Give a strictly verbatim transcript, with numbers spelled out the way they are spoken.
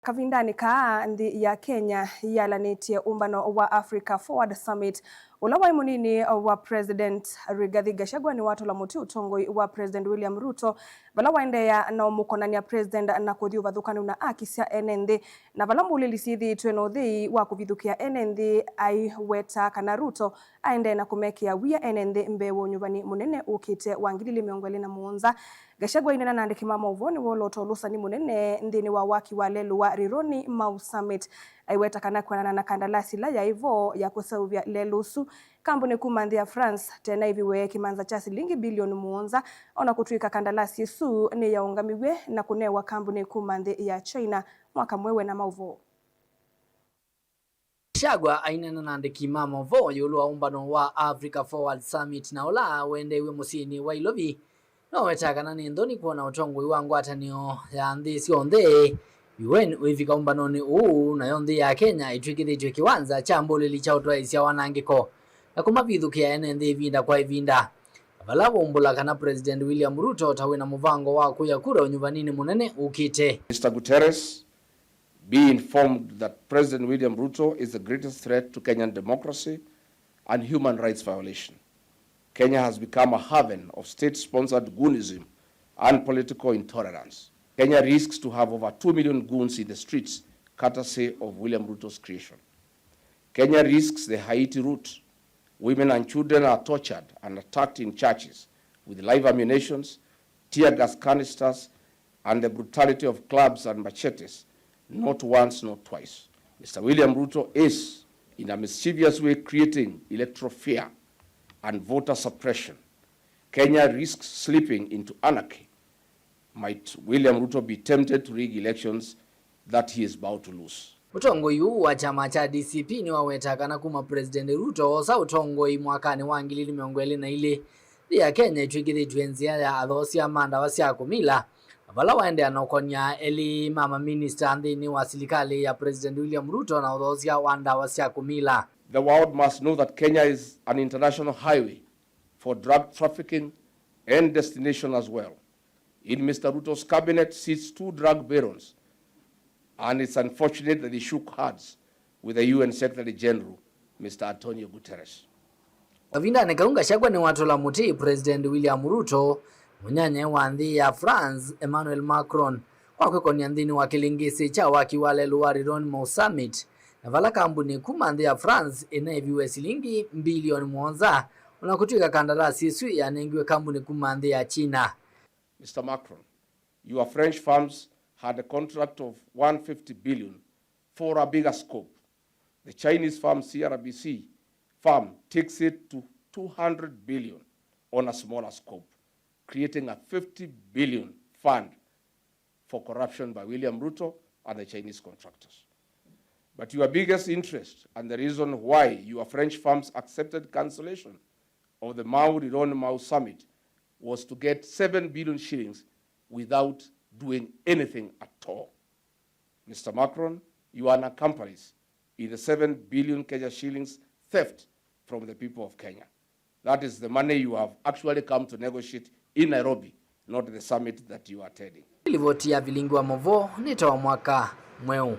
Kavindanĩ kaa, nthĩ ya Kenya yalanĩtye ũmbano wa Africa Forward Summit, ũla waĩ mũnini wa President Rigathi Gachagua nĩwatũla mũtĩ ũtongoi wa President William Ruto, vala waendeea na ũmũkonany'a President na kũthi ũvathũkany'o na akisya ene nthĩ, na vala mbũlĩli syĩthĩĩtwe na ũthei wa kũvithũkĩa ene nthĩ, aiweta kana Ruto aendee na kũmekĩa wia ene nthĩ mbee wa ũnyuvani mũnene ũkĩte wa ngili ili mĩongo ĩlĩ na mũonza. Gachagua aineena na andĩki ma maũvoo nĩwoolota ũlũsani mũnene nthĩnĩ wa waki wa lelũ wa Rironi Mau Summit. Aiweta kana kwĩanana na kandalasi ĩla yaĩ vo ya kũseũvya lelũ ũsu, kambunĩ kuma nthĩ ya France tena ĩviwe kĩmanza kya silingi bilioni mũonza, o na kũtw'ĩka kandalasi ĩsu nĩyaũngamiw'e na kũnewa kambunĩ kuma nthĩ ya China mwaka mweũ. Ena maũvoo. Gachagua aineena na andĩki ma maũvoo ĩũlũ wa ũmbano wa Africa Forward Summit na ũla wendeew'e mũsyĩnĩ wa Nairobi, nĩwawetaa kana nĩ nthoni kwona ũtongoi wa ngwatanĩo ya nthĩ syonthe, U N, ũivika ũmbanonĩ ũũ, nayo nthĩ ya Kenya ĩtw'ĩkĩthĩtw'e kĩwanza kya mbũlĩli kya ũtwaĩĩsya wanangĩko na kũmavithũkĩa ene nthĩ ĩvinda kwa ĩvinda, vala waumbũla kana President William Ruto ta wĩna mũvango wa kũya kura ũnyuvaninĩ mũnene ũkĩte. Mister Guterres, be informed that President William Ruto is the greatest threat to Kenyan democracy and human rights violation. Kenya has become a haven of state-sponsored goonism and political intolerance. Kenya risks to have over two million goons in the streets, courtesy of William Ruto's creation. Kenya risks the Haiti route. Women and children are tortured and attacked in churches with live ammunitions, tear gas canisters, and the brutality of clubs and machetes, not once nor twice. Mister William Ruto is, in a mischievous way, creating electoral fear and voter suppression. Kenya risks slipping into anarchy. Might William Ruto be tempted to rig elections that he is about to lose? Mũtongoi ũũ wa kyama kya D C P nĩwawetaa kana kuma President Ruto oosa ũtongoi mwakanĩ wa ngili ili mĩongo ĩlĩ na ilĩ, nthĩ ya Kenya ĩtw'ĩkĩthĩtw'e nzĩa ya athoosya ma ndawa sya kũmila, vala waendeea na ũkonya elĩ ma maminista nthĩnĩ wa silikalĩ ya President William Ruto na ũthoosya wa ndawa sya kũmila. The world must know that Kenya is an international highway for drug trafficking and destination as well. In Mister Ruto's cabinet sits two drug barons, and it's unfortunate that he shook hands with the U N Secretary General, Mister Antonio Guterres. Kavindanĩ kau, Gachagua nĩwatũla mũtĩ President William Ruto, mũnyanyae wa nthĩ ya France, Emmanuel Macron, kwa kwĩkonia nthĩnĩ wa kĩlĩngĩsĩ kya waki wa lelũ wa Rironi Mau Summit, na vala kambunĩ kuma nthĩ ya France ĩneeviwe silingi mbilioni mũonza, o na kũtw'ĩka kandalasi ĩsu yanengiwe kambunĩ kuma nthĩ ya China. Mister Macron, your French firms had a contract of one fifty billion for a bigger scope. The Chinese firm C R B C firm takes it to two hundred billion on a smaller scope, creating a fifty billion fund for corruption by William Ruto and the Chinese contractors. But your biggest interest and the reason why your French firms accepted cancellation of the Mau Rironi Mau Summit was to get seven billion shillings without doing anything at all. Mister Macron, you are an accomplice in the seven billion Kenya shillings theft from the people of Kenya. That is the money you have actually come to negotiate in Nairobi, not the summit that you are attending. Livoti ya Vilingi wa Maũvoo nĩ ta wa mwaka mweũ.